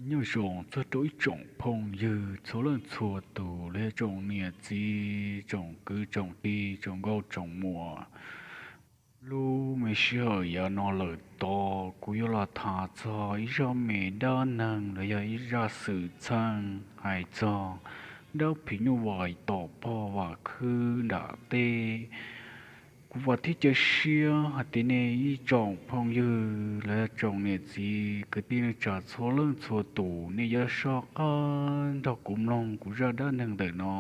Nyob zoo txog rau ib tsoom phooj ywg txhua leej txhua tus, los yog tsoom niam txiv, tsoom kwv tsoom tij, tsoom nkauj tsoom muam. Lub me sij hawm yav no lawm tod kuv yuav los tham txog ib zaj me dab neeg los yog ib zaj xwm txheej hais txog dab phim nyuj vais tom pog Vam Khwb nram teb. Kuv vam thiab cia siab hais tias nej ib tsoom phooj ywg los yog tsoom niam txiv kwv tij neej tsa txhua leej txhua tus, nej yuav soj qab nrog kuv mloog kuv zaj dab neeg ntawm no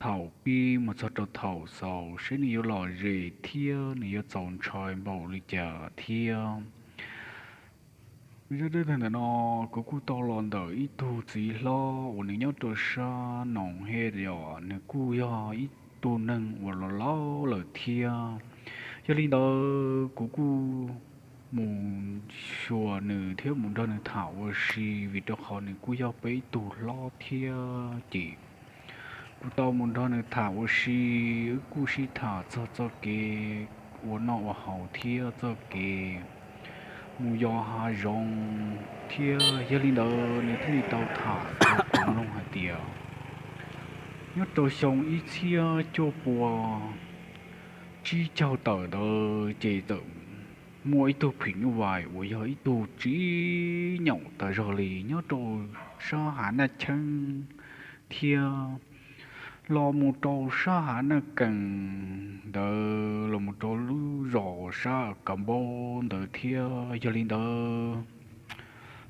thaum pib mus txog rau thaum xaus, saib nws yuav lom zem thiab nws yuav txaus ntshai npaum li cas thiab. Zaj dab neeg ntawm no kuv kuj tau los ntawm ib tug txiv hlob uas nws nyob rau sab Noos Hej os, nws kuj yog ib tug neeg uas los laus lawm thiab. Yog li ntawd kuv kuj mus xyuas nws thiab mus nrog nws tham ua si, vim rau qhov nws kuj yog peb ib tug hlob thiab ces kuv tau mus nrog nws tham ua si, wb kuj sib tham txog txoj kev ua noj ua haus thiab txoj kev mus yos hav zoov thiab. Yog li ntawd nws thiaj li tau tham rau kuv mloog hais tias nyob rau xyoo ib txhiab cuaj pua tsib caug tawm ntawd ces txawm muaj ib tug phim nyuj vais uas yog ib tug tsim nyog tas zog li nyob rau sab Hav Naj Cheeb thiab los mus rau sab Hav Naj Kees ntawd los mus rau lub zos sab Kav Npaub ntawd thiab. Yog li ntawd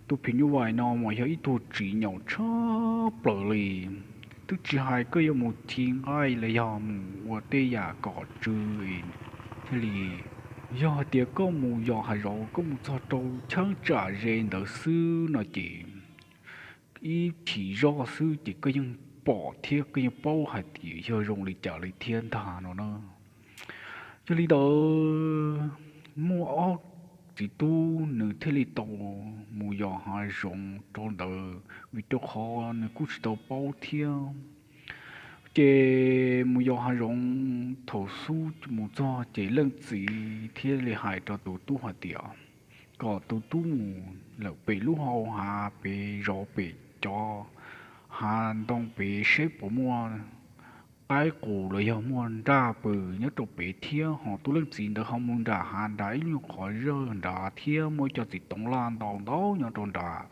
tus phim nyuj vais no mas yog ib tug tsim nyog tshaj plaws li, twb tsis hais koj yuav mus chiv nqaij los yog mus ua tej yam kom tsw thiaj li, yog hais tias koj mus yos hav zoov koj mus txog rau cheeb tsam ze ntawd xwb no ces ib chim zoj xwb ces koj yeej pom thiab koj yeej paub hais tias yog zoo li cas li thiab ntag no na. Yog li ntawd muaj ob txiv tub nws thiaj li tau mus yos hav zoov rau ntawd vim rau qhov nws kuj tsis tau paub thiab. Ces mus yos hav zoov thaum xub mus txog ces leej txiv thiaj li hais rau tus tub hais tias kom tus tub mus lawm pem lub hau hav pem zov pem cov hav ntoo pem seb puas muaj qaib qus los yog muaj nraj pw nyob rau pem thiab. Ho tus leej txiv ntawd ho mus nram hav nrad ib lub qhov zawj nrad thiab muaj ib co txiv toov laj ntau ntau nyob rau nrad,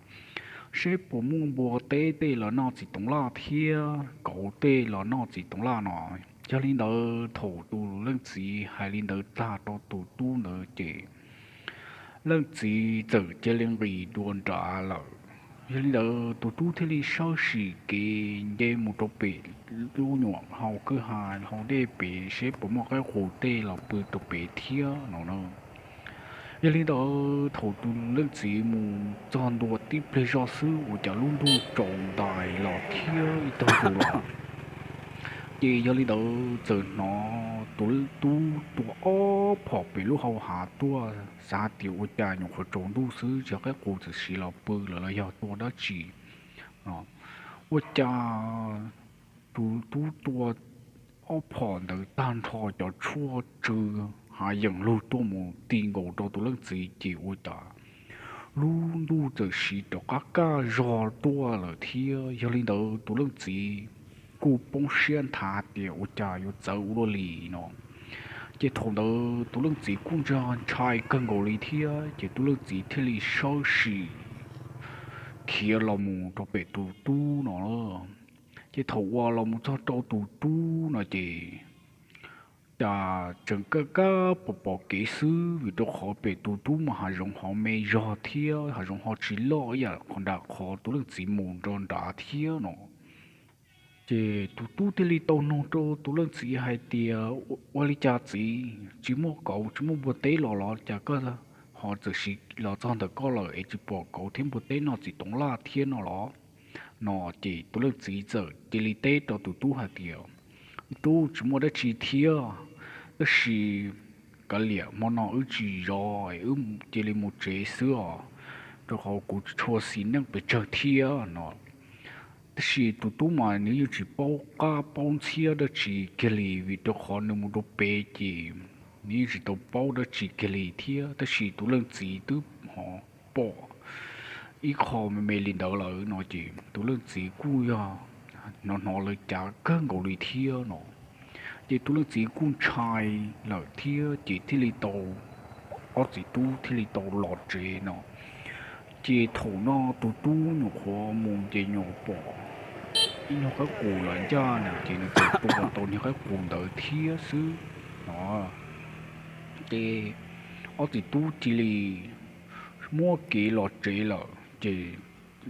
seb puas muaj npua teb tej los noj txiv toov laj thiab kauv tej los noj txiv toov laj no. Yog li ntawd thaum tus leej txiv hais li ntawd tag rau tus tub ntawd ces leej txiv txawm cia li nqis dua nrad lawm. Yog li ntawd tus tub thiaj li sawb sim kev nce mus rau pem lub nyuam hau kwj ha hau dej pem seb puas muaj qaib qus tej los pw rau pem thiab no na. Yog li ntawd thaum tus leej txiv mus txog ntua tib pliag zoj xwb ua cas lub ntuj tsaus ntais los thiab ib tag ntus los, ces yog li ntawd txawm hnov tus tub tua ob phom pem lub hau hav tuaj, xav hais tias ua cas nyuam qhuav tsaus ntuj xwb tsis yog qaib qus txawm siv los pw lawm los yog tua dab tsi. Ua cas tus tub tua ob phom ntawd tag nrho cov tshuaj tsw hav yeem lug tuaj mus ti nkaus rau tus leej txiv ces ua cas lub ntuj txawm siv rov qab kaj zog tuaj lawm thiab. Yog li ntawd tus leej txiv kuj poob siab nthav tias ua cas yuav txawv ua luaj li no. Ces thaum ntawd tus leej txiv kuj ntshai kawg nkaus li thiab ces tus leej txiv thiaj li sawb sim khiav los mus rau pem tus tub no. Ces thaum uas los mus txog rau tus tub no ces cas tseem kaj kaj pom pom kev xwb vim rau qhov pem tus tub mas hav zoov ho me zog thiab hav zoov ho tsis loj ib yam qhov nram qhov tus leej txiv mus nrad thiab no. Ces tus tub thiaj li tau nug rau tus leej txiv hais tias, ua li cas txiv, tsis muaj kauv tsis muaj npua teb los los cas koj ho txawm siv los txog ntawm koj lawm es tsis pom kauv thiab npua teb noj txiv toov laj thiab no los? No ces tus leej txiv txawm cia li teb rau tus tub hais tias, tub, tsis muaj dab tsi thiab, tab sis kav liam hmo no wb tsis zov, wb cia li mus tsev xwb os, rau qhov kuv tshua xis neej pes tsawg thiab no. Tab sis tus tub mas nws yeej tsis paub qab paub ntxhiab dab tsi kiag li vim rau qhov nws mus rau pem ces nws yeej tsis tau paub dab tsi kiag li thiab. Tab sis tus leej txiv twb ho pom ib qho me me li ntawd lawm no ces tus leej txiv kuj yog hnov hnov lawv cav kawg nkaus li thiab no. Ces tus leej txiv kuj ntshai lawm thiab ces thiaj li tau, ob txiv tub thiaj li tau los tsev no. Ces thaum no tus tub nyuam qhuav mus ces nyuam pom ib nyuag qab qus los ncaj nws ces nws txawm tua tau nyuag qab qus ntawd thiab xwb no. Ces ob txiv tub cia li muab kev los tsev lawm ces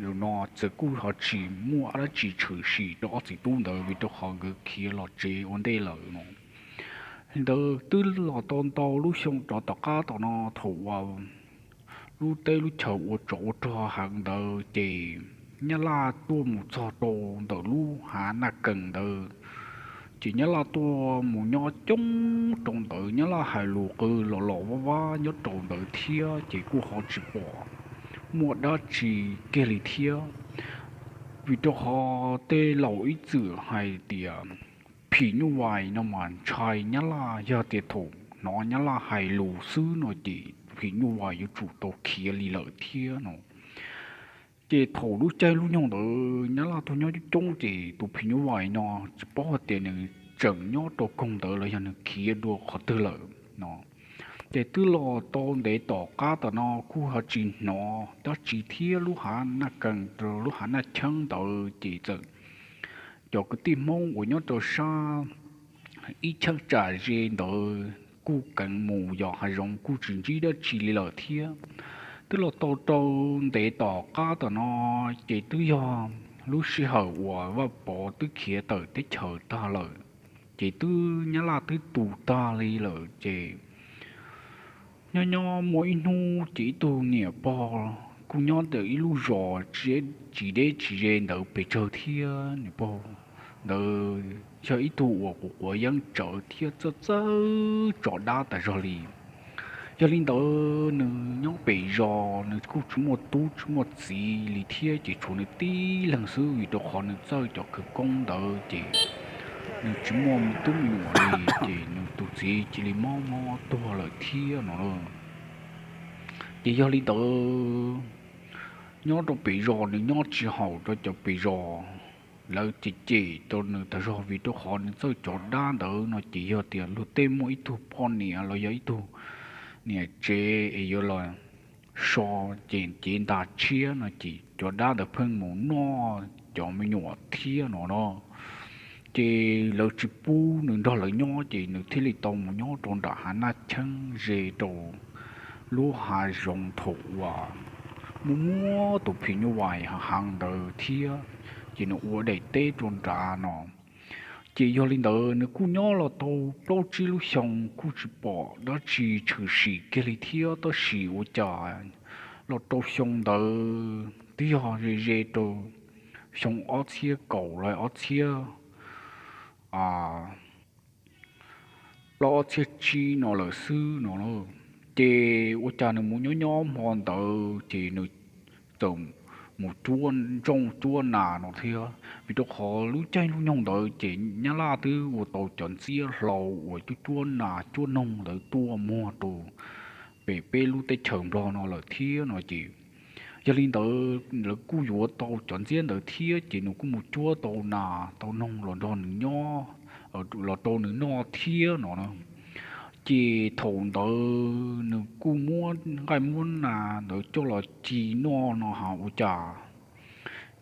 zaum no txawm kuj ho tsis muaj dab tsi tshwm sim rau ob txiv tub ntawd vim rau qhov nkawd khiav los tsev ua ntej lawm no. Li ntawd twb los tau ntau lub xyoo rov tom qab tom no thaum uas lub teb lub chaws ua tsov ua rog heev ntawd ces nyab laj tuaj mus txog rau ntawm lub hav Naj Kees ntawd. Ces nyab laj tuaj mus nyob coob rau ntawd, nyab laj hais lus qw los los vab vab nyob rau ntawd thiab ces kuj ho tsis pom muaj dab tsi kiag li thiab. Vim rau qhov tej laus ib txwm hais tias phim nyuj vais no mas ntshai nyab laj, yog tias thaum hnov nyab laj hais lus xwb no ces phim nyuj vais yuav tsum tau khiav li lawm thiab no. Ces thaum lub caij lub nyoog ntawd nyab laj tuaj nyob coob coob ces tus phim nyuj vais no tsis paub hais tias nws tseem nyob rau koog ntawd los yog nws khiav dua qhov twg lawm no. Ces twb los tau ntev tom qab tom no kuj ho tsis hnov dab tsi thiab lub hav Naj Kees rau lub hav Naj Cheeb ntawd ces txawm cov kwv tij Hmoob uas nyob rau sab ib cheeb tsam ze ntawd kuj keev mus yos hav zoov kuj tsis ntsib dab tsi li lawm thiab. Twb los tau rau ntev tom qab tom no ces twb yog lub sij hawm uas Vaj Pov twb khiav tawm teb chaws tag lawm, ces twb nyab laj twb tu tag li lawm ces nyob nyob muaj ib hnub ces ib tug niam pog kuj nyob ntawm ib lub zos tsis deb tsis ze ntawd pes tsawg thiab. Niam pog ntawd yog ib tug uas quav quav yeeb tsawv thiab txawj txawj tso dab tas zog li. Yog li ntawd nws nyob pem zos nws kuj tsis muaj tub tsis muaj txiv li thiab ces tshuav nws tib leeg xwb vim rau qhov nws txawj cov khawv koob ntawd ces nws tsis muaj tub me nyuam li, ces nws tus txiv cia li mob mob tuag lawm thiab no lauj. Ces yog li ntawd nyob rau pem zos nws nyob tsis haum rau cov pem zos, lawv cem cem rau nws tas zog vim rau qhov nws txawj cov dab ntawd no ces yog tias luag tej muaj ib tug poj niam los yog ib tug niam tsev es yuav los so ces cev ntas tshiab no ces cov dab ntawd pheej mus noj cov me nyuam thiab no no. Ces lawv tsis pub nws nrog lawv nyob ces nws thiaj li tau mus nyob rau nram hav Naj Cheeb ze rau lub hav zoov thaum uas muaj muaj tus phim nyuj vais heev ntawd thiab, ces nws ua daim teb rau nrad no. Ces yog li ntawd nws kuj nyob los tau plaub tsib lub xyoo kuj tsis pom dab tsi tshwm sim kiag li thiab, tab sis ua cas los rau xyoo ntawd twb yog ze ze rau xyoo ob txhiab kaum los ob txhiab plaub ob txhiab tsib no lawm xwb no. Ces ua cas nws mus nyob nyob hmo ntawd ces nws txawm mus cuab nrooj cuab nas no thiab, vim rau qhov lub caij lub nyoog ntawd ces nyab laj twb ua tau cov ntxiab hlau uas cuab cuab nas cuab noog ntawd tuaj muag rau pem peb lub teb chaws Nplog no lawm thiab no ces yog li ntawd lawv kuj yuav tau cov ntxiab ntawd thiab ces nws kuj mus cuab tau nas tau noog los nrog nws nyob, los rau nws noj thiab no na. Ces thaum ntawd nws kuj muab nqaij muab nas ntawd coj los ci noj no ha ua cas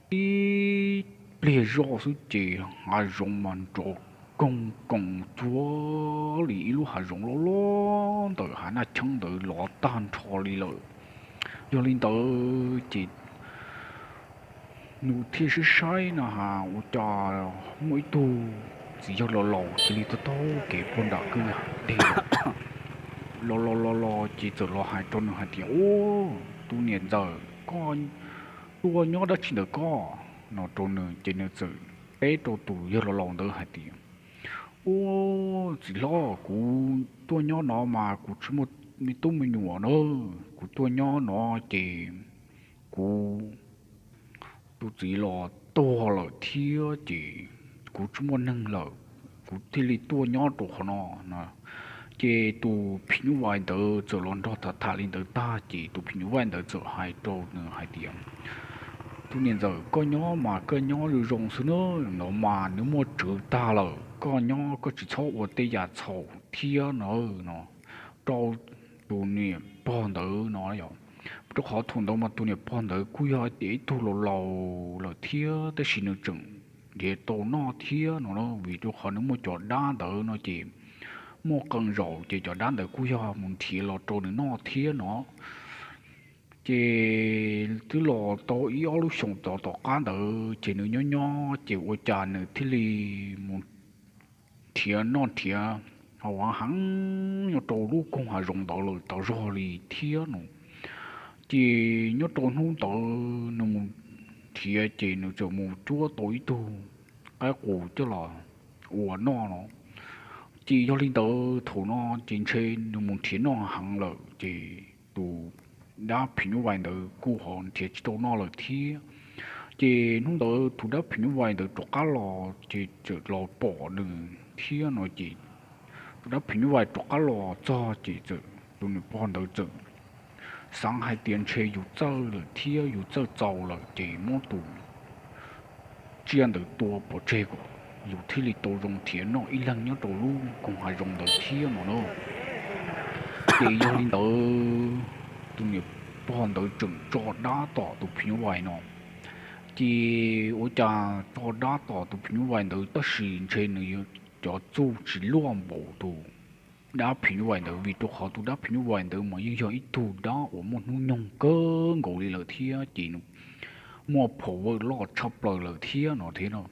tib pliag zoj xwb ces hav zoov mas nrov koog koos cuag li ib lub hav zoov loj loj ntawm hav Naj Cheeb ntawd lov tag nrho li lawm. Yog li ntawd ces nws thiaj saib saib no ha ua cas muaj ib tug txiv yawg laus laus cia li taug taug kev puag nram kwj ha deg los los los los ces txawm los hais rau nws hais tias, Ub, tus niam ntxawm, koj tuaj nyob dab tsi ntawm koj? No rau nws ces nws txawm teb rau tus yawg laus laus ntawd hais tias, Ub, txiv hlob, kuv tuaj nyob no mas kuv tsis muaj me tub me nyuam na. Kuv tuaj nyob no ces kuv tus txiv los tuag lawm thiab ces kuv tsis muaj neeg lawm, kuv thiaj li tuaj nyob rau qhov no no. Ces tus phim nyuj vais ntawd txawm los nrog tham tham li ntawd tag ces tus phim nyuj vais ntawd txawm hais rau nws hais tias, tus niam ntxawm, koj nyob mas koj nyob zoo zoo xwb na, no mas nws muaj tswv tag lawm, koj nyob koj tsis txhob ua tej yam txhaum thiab no, no rau tus niam pog ntawd no. Rau qhov thaum ntawd mas tus niam pog ntawd kuj yog tias ib tug laus laus lawm thiab tab sis nws tseem nrhiav tau noj thiab no, vim rau qhov nws muaj cov dab ntawd no ces muaj qee zaus ces cov dab ntawd kuj yog mus nrhiav los rau nws noj thiab no. Ces twb los tau ib ob lub xyoos tom tom qab ntawd ces nws nyob nyob ces ua cas nws thiaj li mus nrhiav noj nrhiav haus heev nyob rau lub koog hav zoov ntawd lawm tas zog li thiab no. Ces nyob rau hnub ntawd nws mus nrhiav ces nws txawm mus cuab tau ib tug qaib qus coj los ua noj no. Ces yog li ntawd thaum no ces ntshe nws mus nrhiav noj heev lawm ces tus dab phim nyuj vais ntawd kuj ho nrhiav tsis tau noj lawm thiab. Ces hnub ntawd tus dab phim nyuj vais ntawd rov qab los ces txawm los pom nws thiab no ces tus dab phim nyuj vais rov qab los txog ces txawm tus niam pog ntawd txawm xav hais tias ntshe yus txawj lawm thiab yus txawj txaus lawm ces muab tus tsiaj ntawd tua pov tseg kom yus thiaj li tau zoo nrhiav noj ib leeg nyob rau lub koog hav zoov ntawd thiab no na. Ces yog li ntawd tus niam pog ntawd tseem tso dab tom tus phim nyuj vais no. Ces ua cas tso dab tom tus phim nyuj vais ntawd tab sis ntshe nws yuav cov txuj tsis luaj npaum tus dab phim nyuj vais ntawd vim rau qhov tus dab phim nyuj vais ntawd mas yeej yog ib tug dab uas muaj hnub nyoog kawg nkaus li lawm thiab ces nws muaj power loj tshaj plaws lawm thiab no thiab no.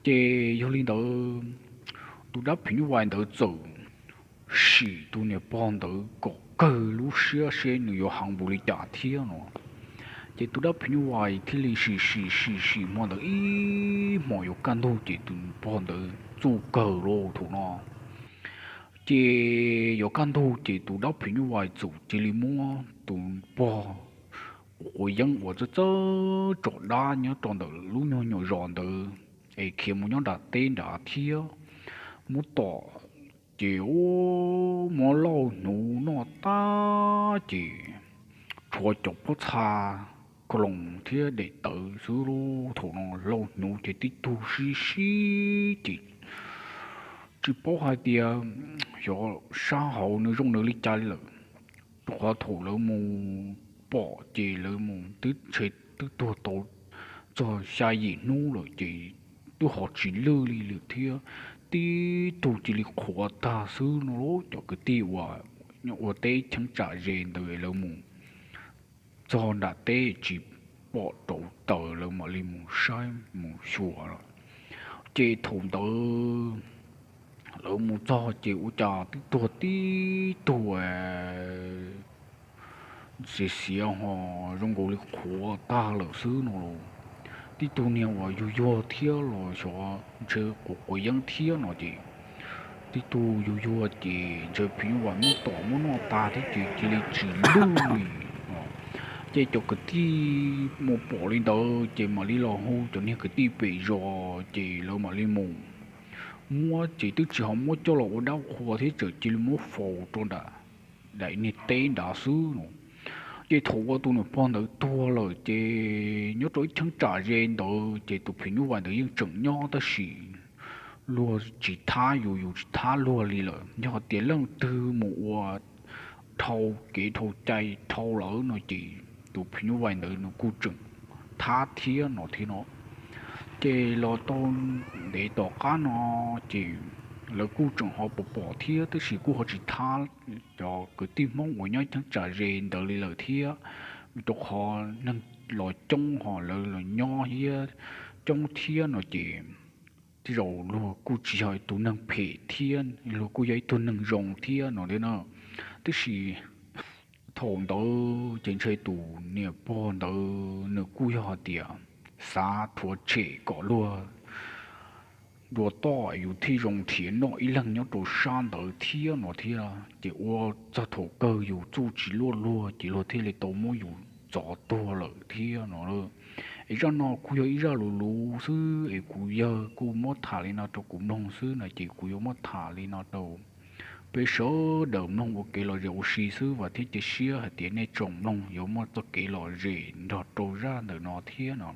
Ces yog li ntawd tus dab phim nyuj vais ntawd txawm sim tus niam pog ntawd kom kawg lub siab seb nws yuav heev npaum li cas thiab no. Ces tus dab phim nyuj vais thiaj li sim sim sim sim hmo ntawd ib hmos yuav kaj ntug ces tus pog ntawd txuj kawg lauj thaum no. Ces yuav kaj ntug ces tus dab phim nyuj vais txawm cia li muab tus pog quav yeeb uas txawj txawj tso dab nyob rau ntawm lub nyuag nyuam zos ntawd es khiav mus nyob nram teb nrad thiab. Muab tom ces muab lauj hnyuv noj tag ces tshuav cov pob txha, kaloos thiab daim tawv xwb lauj. Thaum no lauj hnyuv ces tib tug sib sib ces tsis paub hais tias xyov sab hauv nws zoo nws li cas li lawm. Rau qhov thaum lawv mus pom ces lawv mus twb ntshe twb tuag tau txog xya yim hnub lawm ces twb ho tsis lwj li lawm thiab. Tib tug cia li qhuav tag xwb no. Cov kwv tij uas ua teb cheeb tsam ze ntawd lawv mus txog nram teb tsis pom rauv taws lawv mam li mus saib mus xyuas lawm. Ces thaum ntawd lawv mus txog ces ua cas twb tuag tib tug xiav xiav ho zoo nkaus li qhuav tag lawm xwb no los. Tib tug niag uas yuag yuag thiab los xyov ntshe quav quav yeeb thiab no ces tib tug yuag yuag ces ntshe phim nyuj vais muab tom muab noj tag thiab ces cia li tsis lwj li. Ces cov kwv tij mus pom li ntawd ces mam li los hu cov niag kwv tij pem zos ces lawv mam li mus muab ces twb tsis ho muab coj los ua dab qhua thiab txawm cia li muab faus rau nram daim niag teb nrad xwb no. Ces thaum uas tus niam pog ntawd tuag lawm ces nyob rau ib cheeb tsam ze ntawd ces tus phim nyuj vais ntawd yeej tseem nyob tab sis luag tsis thab yus, yus tsis thab luag li lawm. Yog tias leej twg mus ua dhau kev dhau cai dhau lawm no ces tus phim nyuj vais ntawd nws kuj tseem thab thiab no thiab no. Ces los tau ntev tom qab no ces lawv kuj tseem ho pom pom thiab tab sis kuj ho tsis thab cov kwv tij Hmoob uas nyob cheeb tsam ze ntawd li lawm thiab, rau qhov neeg los coob ho lawv los nyob thiab coob thiab no ces tej zaum luag kuj tsis yog tus neeg phem thiab luag kuj yog ib tug neeg zoo thiab no thiab na. Tab sis thaum ntawd ces ntshe tus niam pog ntawd nws kuj yog hais tias xav rhuav tshem kom luag dua toj yus thiaj zoo nrhiav noj ib leeg nyob rau sab ntawd thiab no thiab. Ces ua txog thaum kawg yus txuj tsis luaj luag ces luag thiaj li tau muab yus txov tuag lawm thiab no. Es zaj no kuj yog ib zaj luv luv xwb es kuv yawg kuj muab tham li no rau kuv mloog xwb no ces kuv yuav muab tham li no rau Peb sawv daws mloog ua kev lom zem ua si xwb, vam thiab cia siab hais tias nej tsoom mloog yuav muaj txoj kev lom zem nrog rau zaj ntawm no thiab no.